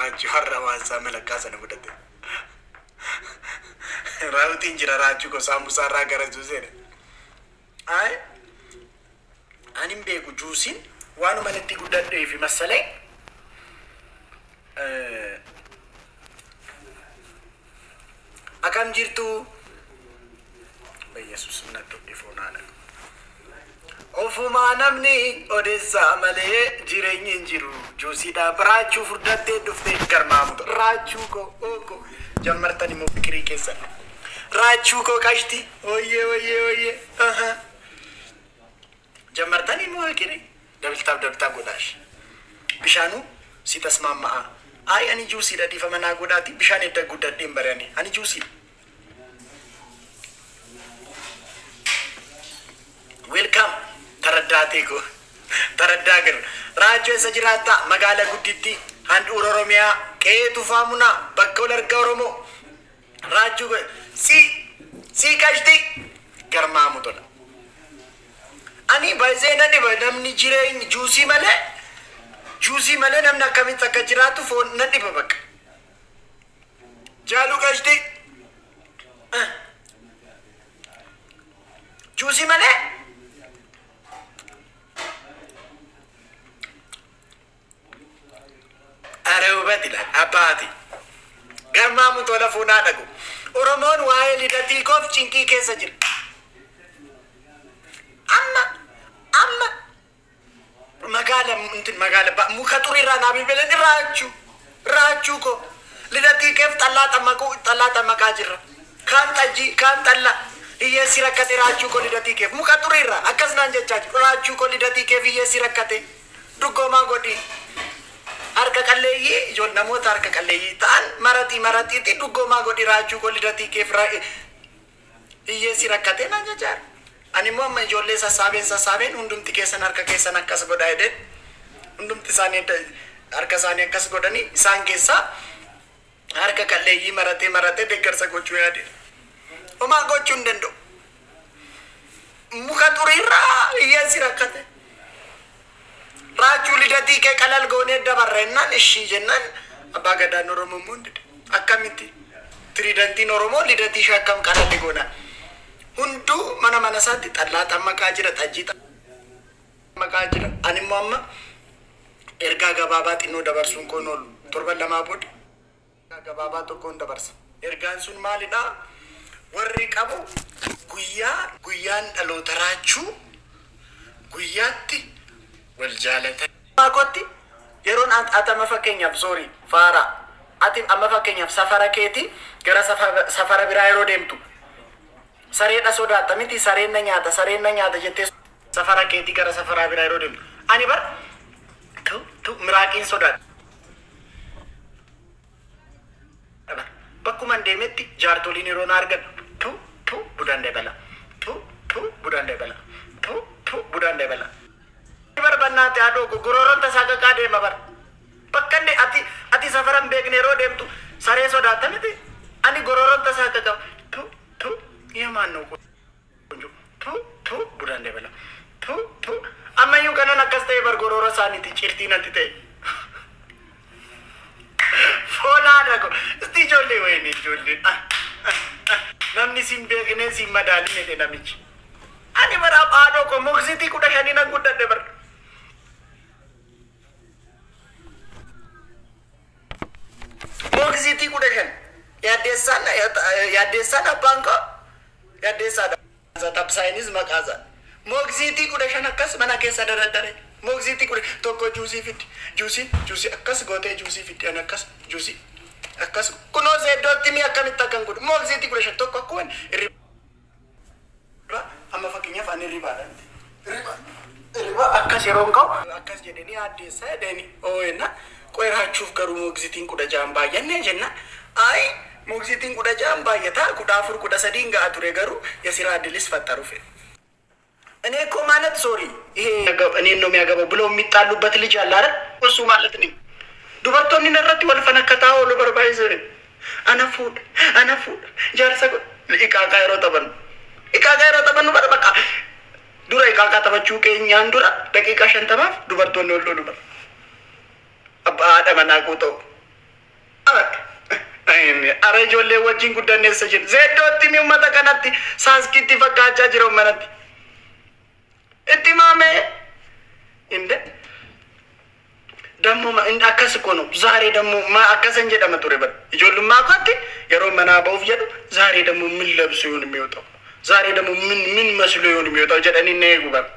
Raachuu har'a waan isaa malakkaa sana fudhate. Raawutiin jira raachuu koo saambusaa irraa gara juuseedha. Ay, ani hin beeku juusiin waanuma itti guddadhee fi masalee akkam jirtu Yesus natti ifuunaadha. Ofumaa namni odeessaa malee jireenyi hin jiru. Juusiidha raachuu furdattee dhuftee garmaamuta. Raachuu koo ooko jammartan immoo fikirii keessan. Raachuu koo qashti oyyee oyyee oyyee. Jammartan immoo fikirii dabaltaaf dabaltaa godhaash. Bishaanuu si tasmaamma'a. Ay ani juusiidha dhiifama naa godhaati bishaan edda guddadhee hin barani ani juusiidha. Welcome taraddaatee koo taraddaa garu raachuu eessa jiraatta magaala gudditti handhuura Oromiyaa qe'ee tufaa munaa bakka wal argaa Oromoo raachuu koo si si qashti garmaamu tola. Ani baay'ee na dhiba namni jireenya juusii malee namni akkamitti akka jiraatu foon na dhiba bakka. Jaaluu qashti juusii malee. Are ውበት ይላል አባቴ ገርማሙ tola fuunaa dhagu Oromoon waa'ee lidatii koof cinqii keessa jira. Amma amma magaala እንትን magaala muka xuriirraa naa bilbilan raachuu raachuu koo lidatii keef xallaa xammaquu xallaa xammaqaa jirra. Kaan xajjii kaan xallaa hiyyeessi rakkate raachuu koo lidatii keef muka xuriirraa akkas naan jechaa jiru raachuu koo lidatii keef hiyyeessi rakkate duggoomaa godhii. Harka qalleeyyii ijoollee namoota harka qalleeyyii ta'an maratii maratiitti duggoomaa godhi raachuu koo lidatii keef hiyyeessi rakkate naan jechaa jiru. Ani immoo amma ijoollee sassaabeen sassaabeen hundumti keessan harka keessan akkas godhaa jedheen hundumti isaanii harka isaanii akkas godhanii isaan keessaa harka qalleeyyii maratee maratee deeggarsa gochuu yaade. Homaa gochuu hin danda'u. Muka xuriirraa hiyyeessi rakkate. Raachuu lidatii kee qalal goonee dabarreennaan ishii jennaan abbaa gadaan Oromoo immoo hin dide. Akkamitti tiriidantiin Oromoo lidatii ishee akkam qalalli goona. Hunduu mana mana isaatti xallaa xammaqaa jira, xajjii xammaqaa jira. Ani immoo amma ergaa gabaabaa xinnoo dabarsuun koon oolu torban lamaa booda ergaa gabaabaa tokkoon dabarsa. Ergaan sun maalidhaa? Warri qabu guyyaa guyyaan dhaloota raachuu guyyaatti wal jaalatan. Maakotti yeroon ati amma fakkeenyaaf soorii faaraa ati amma fakkeenyaaf safara keetii gara safara biraa yeroo deemtu sareedha sodaatta miti sareen na nyaata jettee safara keetii gara safara biraa yeroo deemtu ani bar tu tu miraaqiin sodaadha. Bakkuma deemetti jaartoliin yeroo na argan tu tu budaan dabala tu tu budaan dabala tu tu budaan dabala. Barbannaate haadhoo gorooroon tasaaqaqaa deema bara. Bakka inni ati ati safara hin beekne yeroo deemtu saree sodaatta miti. Ani gorooroon tasaaqaqa tu tu የማን ነው ቆንጆ tu tu budaan dabala tu tu ammayyuu kanan akkas ta'e bar goroora isaaniiti cirtii natti ta'e. Foolaadha ko isti ijoollee wayini ijoollee namni sin beekne sin madaaline jedhe namichi. Ani bara haadhoo ko moksitii 15 nan guddadhe bara. Moksitii 15 yaaddeessaan abbaan koo yaaddeessaadha. Tapsaayinis maqaasaa. Moksitii 15 akkas mana keessa daraddare. Moksitii 10 tokko juusii fiddi. Juusii juusii akkas gootee juusii fiddi ani akkas juusii akkas kunoo iddootti mi akkamitti akkan godhu moksitii 15 tokko akkuma hirriba amma fakkeenyaaf ani hirribaadha. Hirriba akkas yeroo ka'u akkas jedhanii addeessaa jedhanii ooyenna qoeraachuuf garuu moksitiin 16 baay'annee jenna. Ay moksitiin 16 baay'ataa 14 13 ga'a ture garuu የስራ እድልስ ፈጠሩ ፌ እኔ እኮ ማለት ሶሪ ይሄ እኔን ነው የሚያገባው ብሎ የሚጣሉበት ልጅ አለ አይደል? እሱ ማለት ነኝ። ዱበርቶኒ ነረት ወልፈነከታ ወሉ በርባይዘር አነፉድ አነፉድ ጃርሰ ኢቃቃ yeroo taphannu ኢቃቃ yeroo taphannu bara bakka dura iqaaqa taphachuu keenyaan dura daqiiqaa 50 dubartoonni ol lolu bara. Abbaa haadha manaa koo ta'u Ara ijoollee wajjin guddanneessa jiru. Zeeddootti mi uummata kanatti saaskiitti fakkaachaa jira uummanatti. Itti maamee inde dammo akkas kono zaaree dammo ma akkasan jedhama ture bara. Ijoollummaa kootti yeroo manaa ba'uuf jedhu zaaree dammo min labsu yoon የሚወጣው ዛሬ ደግሞ ምን ምን መስሎ ይሆን የሚወጣው jedhanii na eegu bara.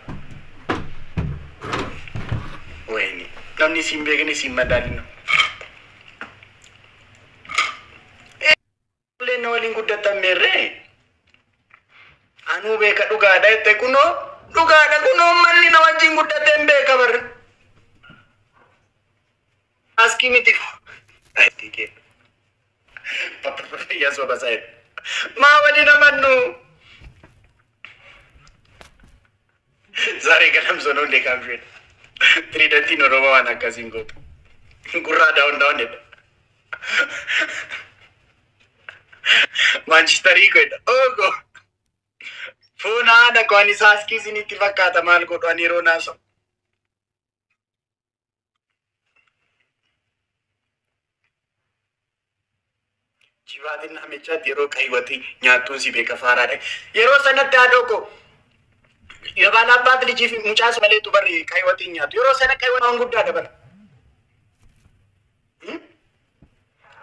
ወይኔ namni siin beekne siin madaalin ነው. Ijoolleen na waliin guddatan meerree anuu beeka dhugaadha jette kunoo dhugaadha kunoo manni na wajjin guddate hin beeka barre. Askii miti. Maa waliin amannu? ዛሬ ገለምሶ ነው እንዴ ካምሽን ትሪደንቲን ኦሮሞ waan akkasiin gootu gurraa daawun daawun jedha Maanchistarii godha ogo foon haadha koo ani saaskii isinitti fakkaata maal godhu ani yeroo naasa'u. Jibaatiin namichaatti yeroo qaywatii nyaattuun si beeka faaraadha. Yeroo sanatti haadhoo koo የባላባት ልጅ ሙጫስ መሌቱ በር ቀይወጥ nyaatu yeroo sana qaywatiin waan guddaadha bara.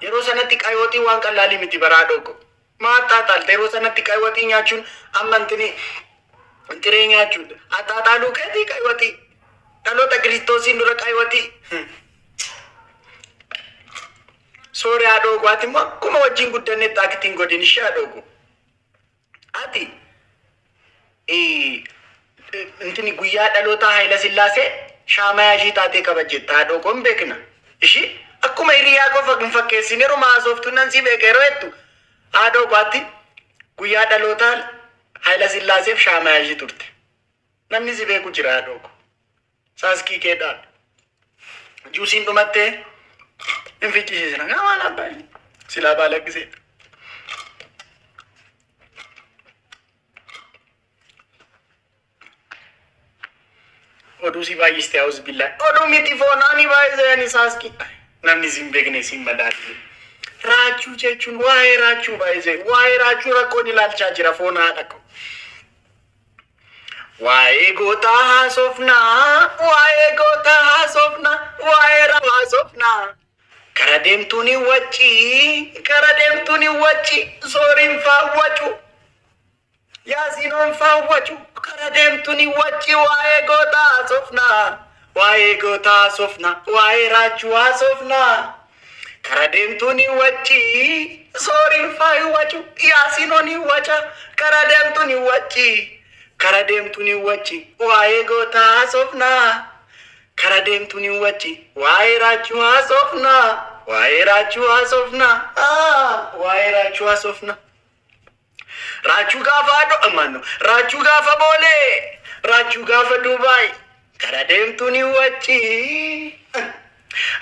Yeroo sanatti qaywatiin waan qallaalii miti bara haadhoo koo. Maaxaaxaalte yeroo sanatti qaywatii nyaachuun amma intini xiree nyaachuun axaaxaaluu keetii qaywatii dhaloota kiristoosiin dura qaywatii. Sooree haadhoo koo ati immoo akkuma wajjin guddannetti aktiin godhin ishee haadhoo koo. Ati intini guyyaa dhaloota Haayila Sillaasee shaamayaa ishii taatee kabajjetta haadhoo koo hin beekna. Ishii akkuma hiriyaa koo hin fakkeessin yeroo maasooftu nan si beeka yeroo jettu haadhoo koo ati guyyaa dhaloota Haayila Sillaaseef shaamayaa ishii turte. Namni si beeku jira haadhoo koo. Saaskii keedhaan. Juusiin dhumattee hin ficcisiisna. Maal abbaa silaa baala gisee. Oduu si baay'iste haus billaa. Oduu miti foonaani baay'isee ani saaskii. Namni si hin beekne si hin madaalle. Raachuu jechuun waa'ee raachuu baay'isee waa'ee raachuu rakkoon ilaalchaa jira foon haadha koo. Waa'ee gootaa haasofnaa waa'ee gootaa haasofnaa waa'ee raachuu haasofnaa. Kara deemtuun hin wacci kara deemtuun hin wacci sooriin faawwacu. Yaasinoon faawwacu kara deemtuun hin wacci waa'ee gootaa haasofnaa waa'ee gootaa haasofnaa waa'ee raachuu haasofnaa. Kara deemtuun hin wacci sooriin faawwacu yaasinoon hin waca kara deemtuun hin wacci kara deemtuun hin wacci waa'ee gootaa haasofnaa. Kara deemtuun hin wacci waa'ee raachuu haasofnaa waa'ee raachuu haasofnaa waa'ee raachuu haasofnaa. Raachuu gaafa haadho ammaanno raachuu gaafa boolee raachuu gaafa Dubaay kara deemtuun hin wacci.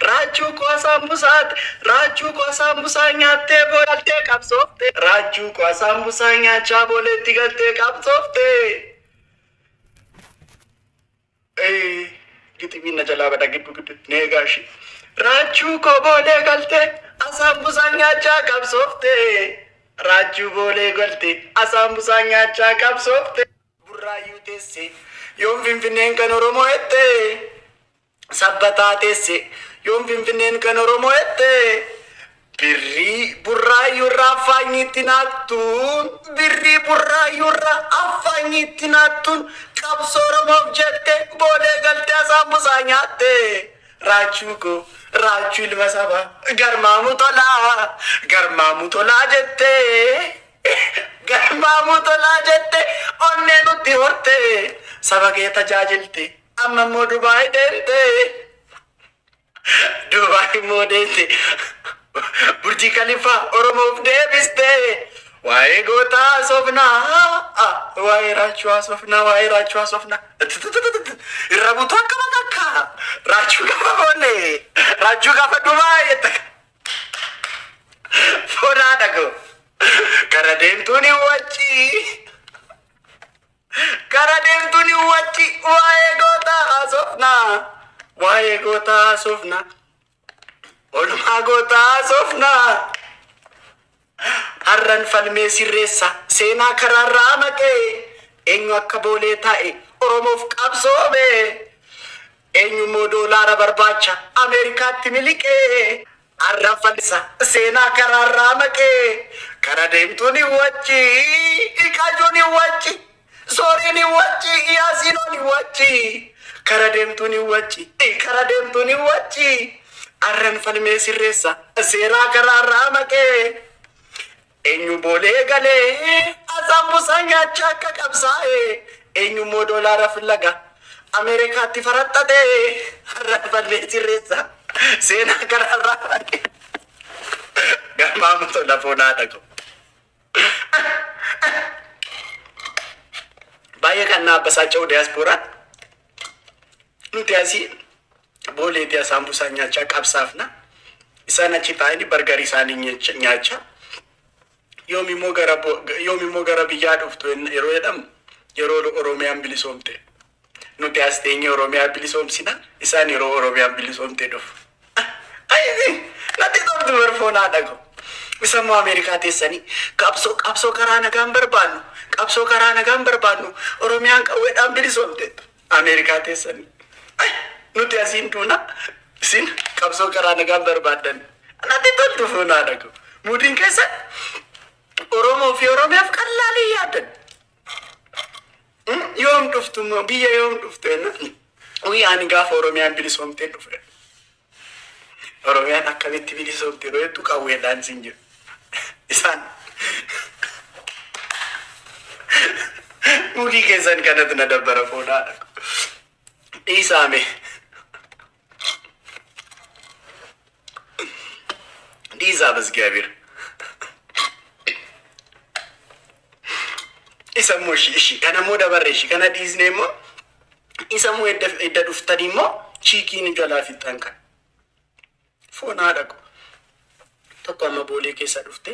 Raachuu koo saambusaate raachuu koo saambusaa nyaattee boolaltee qabsoofte raachuu koo saambusaa nyaachaa booleetti galtee qabsoofte. Giximiin na jalaa bada gidduu gidduu neegaashi. Raachuu koo boolee galtee asaambusaa nyaachaa qabsoofte. Raachuu boolee galtee asaambusaa nyaachaa qabsoofte. Burraayyuu teesse yoom Finfinneen kan Oromoo jette. Sabbataa teesse yoom Finfinneen kan Oromoo jette. Birrii burraayyuurraa afaanyitti naattuun birrii burraayyuurraa afaanyitti naattuun qabsoo Oromoof jette boolee galtee asaambusaa nyaatte. Raachuu koo raachuu ilma sabaa garmaamuu tolaa garmaamuu tolaa jette garmaamuu tolaa jette onnee nutti horte saba kee tajaajilte amma immoo Dubaay deemte Dubaay immoo deemte Burji Kalifaa Oromoof deebiste waa'ee gootaa haasofnaa waa'ee raachuu haasofnaa waa'ee raachuu haasofnaa irra butuu akka bakakka raachuu gaafa boolee raachuu gaafa Dubaay jette foonaa dhagoo kara deemtuun hin wacci kara deemtuun hin wacci waa'ee gootaa haasofnaa waa'ee gootaa haasofnaa oolmaa gootaa haasofnaa. Arran falmee sirreessa seenaa karaarraa maqee eenyu akka boolee taa'e Oromoof qabsoome. Eenyu immoo doolaara barbaacha Ameerikaatti miliqee. Arran falmisa seenaa karaarraa maqee kara deemtuun hin wacci, iqaajuun hin wacci, sooriin hin wacci, yaasinoon hin wacci. Kara deemtuun hin wacci, kara deemtuun hin wacci. Arran falmee sirreessa seeraa karaarraa maqee. Eenyu boolee galee asaambusaa nyaachaa akka qabsaa'e. Eenyu immoo doolaara filaga Ameerikaatti faraxxate. Arran falmee sirreessa seenaa karaarraa maqee. Garmaamu tola foonaa dhaqu. Baay'ee kan na abbasaacha'u diyaaspooraan nuti asii booleetii asaambusaa nyaachaa qabsaafna. Isaan achi taa'anii bargarii isaanii nyaachaa. Yoom immoo gara biyyaa dhuftu yeroo jedhamu, yeroo Oromiyaan bilisoomte. Nuti as teenyee Oromiyaa bilisoomsina, isaan yeroo Oromiyaan bilisoomte dhufu. Natti toltu barfoonaa dhaqu. Isa immoo Ameerikaa teessanii qabsoo karaa nagaan barbaannu, qabsoo karaa nagaan barbaannu, Oromiyaan qawweedhaan bilisoomte. Ameerikaa teessanii. Nuti asiin duuna, isin qabsoo karaa nagaan barbaaddan. Natti toltu foonaa dhaqu. Muudiin keessa Oromoo fi Oromiyaaf qallaalii yaadan. Yoom dhuftu immoo biyya, yoom dhuftu jennaan? Uyi, ani gaafa Oromiyaan bilisoomtee dhufe. Oromiyaan akkamitti bilisoomte yeroo jettu, qawweedhaan siin jedhu. Isaan mudii keessan kanatti na dabbara foodhaa. Dhiisaame. Dhiisaa በእግዚአብሔር. Isa immoo ishi ishi kana immoo dabarre, ishi kana dhiisne immoo, isa immoo edda dhuftanii immoo chiikiin jalaa fixxan kan. Foon haadha ko. Tokko amma boolee keessa dhufte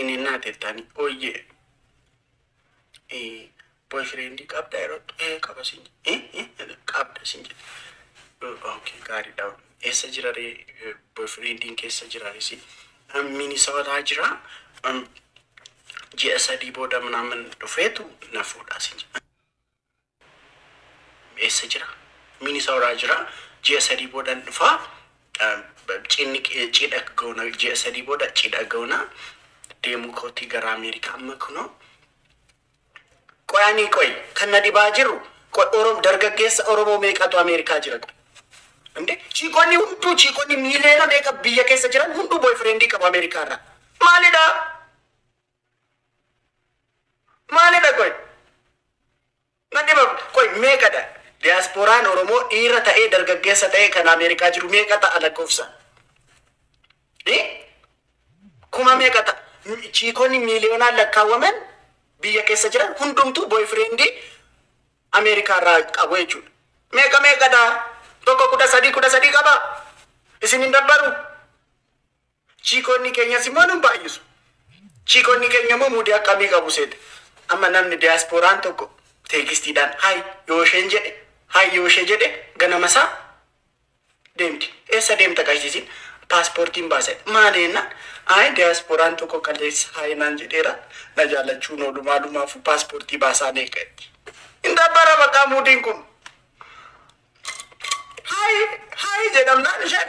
inni naatettani ooyyee boyfriendii qabda yeroo ee qaba sin jedhe, qabda sin jedhe. Okay, gaariidha. Eessa jira ree boyfriendiin, keessa jira ree? Si Minisootaa jira, ji'a 3 booda ምናምን dhufeetu na fuudha sin jedhe. Eessa jira? Minisootaa jira, ji'a 3 booda dhufaa, cinni cidha goona, ji'a 3 booda cidha goona, deemuu kootii gara Ameerikaa amma kunoo. Qoyanii qoy kan na dhibaa jiru qoy, Oromoo dargaggeessa Oromoo meeqatu Ameerikaa jira qoy? Inde chiikonni hunduu, chiikonni miiliyoona meeqa biyya keessa jiran hunduu boyfriendii qabu Ameerikaa irraa. Maalidha? Maalidha qoy? Na dhiba qoy, meeqadha? Diyaaspooraan Oromoo dhiira ta'ee dargaggeessa ta'ee kan Ameerikaa jiru meeqa ta'a lakkoofsa? Kuma meeqa ta'a? Chiikonni miiliyoonaan lakkaawwaman biyya keessa jiran hundumtuu boyfriendii Ameerikaa irraa qabu jechuudha. Meeqa meeqadha? Tokko 13 13 qaba. Isin hin dabbaru. Chiikonni keenyas immoo nun baay'isu. Chiikonni keenya immoo muudii akkamii qabu seete? Amma namni diyaaspooraan tokko textiidhaan hi yoo isheen jedhe, hi yoo ishee jedhe, ganama isaa deemti. Eessa deemta qashtiisin? Paaspoortiin baasa. Maali jennaan? Ayi, diyaaspooraan tokko kaleessa hi naan jedheera, na jaallachuun oolu maalumaafuu paaspoortii baasaa neeqetti. Hin dabbara bakka muudiin kun. Hi hi jedhamnaan isheen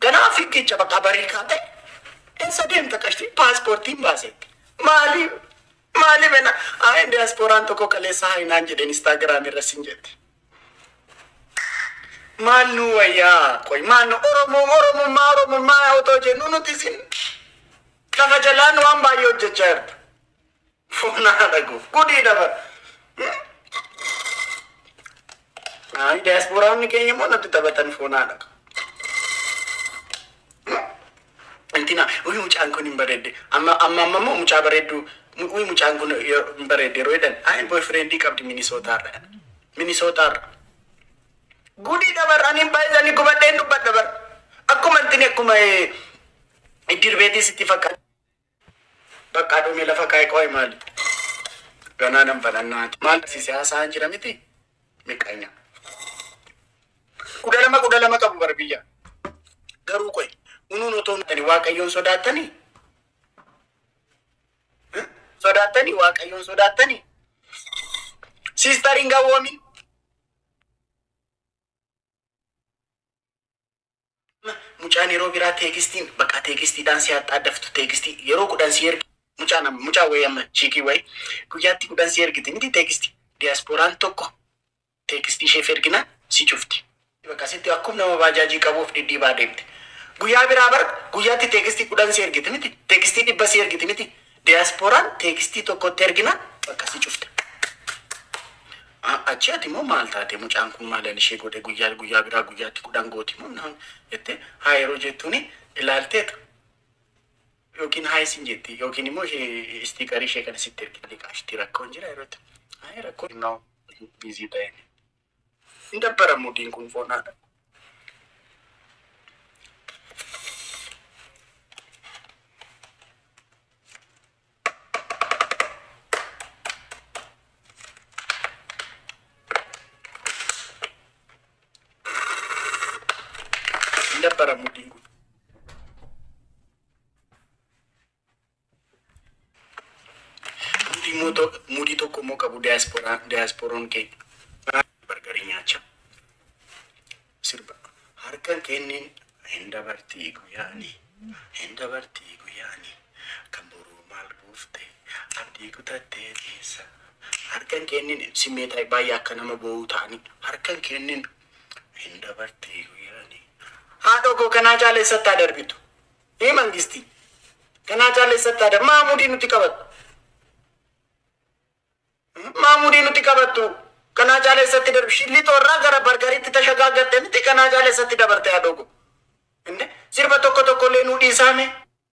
ganaa fiigicha bakka barii kaate. Eessa deemta qashtii? Paaspoortiin baasetti. Maali maali bena? Ayi, diyaaspooraan tokko kaleessa hi naan jedheen Instagram irra sin jetti. Maal nu wayyaa qoy, maal nu Oromoo Oromummaa Oromummaa otoo jennu nuti isin lafa jalaan waan baay'ee hojjechaa jirtu. Foonaa dhaguuf gudii dabar. Ayi, diyaaspooraan keenya immoo nutti taphatan, foonaa dhagu. Intina uyi mucaan kun hin bareedde, amma amma amma immoo mucaa bareeddu, uyi mucaan kun hin bareedde yeroo jedhan, ayi boyfriendii qabdi Minisootaarra, Minisootaarra. Gudii dabar, ani baay'isanii gubadheen dubbadha bar. Akkuma intini akkuma dirbeetii sitti fakkaata. Bakka dhume lafa kaa'e qo'e maali? Ganaa nan banannaati. Maal si siyaasaan jira miti? Miqanya. 12 12 qabu bar biyya. Garuu qo'e unuun otoo hin Waaqayyoon sodaattanii Sodaattanii Waaqayyoon sodaattanii. Siistariin gawwoomin. Mucaan yeroo biraa teekstiin bakka teekstiidhaan si haxxaaddaftu teekstii yeroo 10 si ergi. Mucaan amma mucaa wayii amma chiikii wayii guyyaatti 10 si ergiti miti teekstii. Diyaaspooraan tokko teekstii isheef ergina si cufti. Bakka sitti akkuma nama baajaajii qabuuf dhidhiibaa deemti. Guyyaa biraa bar guyyaatti teekstii 10 si ergiti miti teekstii 100 si ergiti miti. Diyaaspooraan teekstii tokkotti ergina bakka si cufte. Achi ati immoo maal taate, mucaan kun maalan ishee godhe, guyyaa guyyaa biraa guyyaatti 10 gooti moo naan jettee haa yeroo jettuuni ilaalteetu yookiin haa isin jetti yookiin immoo ishee istiikarii ishee kana sitti ergiti. Qaashtii rakkoon jira yeroo itti haa rakkoon naa biizii ta'e hin dabbara mudiin kun foonaadha. Hin dabbara mudiin kun. Mudii immoo mudii tokko immoo qabu diyaasporoon keenya. Bargarii nyaachaa. Sirba harkan kennin hin dabartii guyyaani, hin dabartii guyyaani, kan boruu maal buufte abdii kutattee teessa. Harkan kennin simmeetaa baay'ee akka nama boo'uu ta'anii harkan kennin hin dabartii guyyaani. Haadhoo koo kanaa caaleessatti haa darbitu. Ni mangisti. Kanaa caaleessatti haa darbitu. Maa mudii nuti qabattu? Maa mudii nuti qabattu? Kanaa caaleessatti darbi. Shillitoo irraa gara bargariitti tashagaaggatte miti kanaa caaleessatti dabarte haadhoo koo. Inde sirba tokko tokko illee nuu dhiisaame.